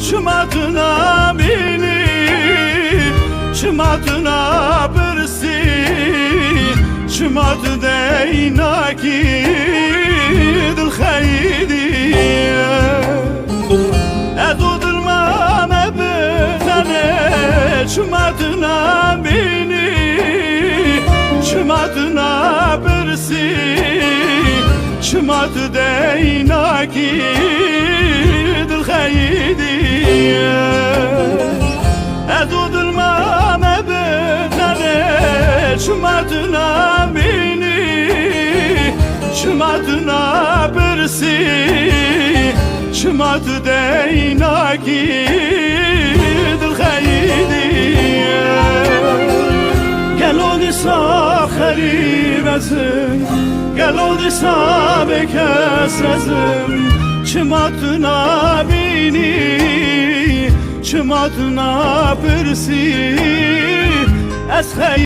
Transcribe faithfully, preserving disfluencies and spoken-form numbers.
Çima tu nabînî, çima tu napirsî, çima tu deynakî dilxeyîdî? Ez û dilma me bi tenê, çima tu nabînî, çima tu napirsî, çima tu deynakî dilxeyîdî? Ez û dilma me bi tenê, çima tu nabînî, çima tu napirsî, çima tu deynakî dilxeyîdî? Gelo dîsa xerîb ez im, gelo dîsa bêkes ez im, çima tu nabînî, çima tu napirsî? Ez xeyî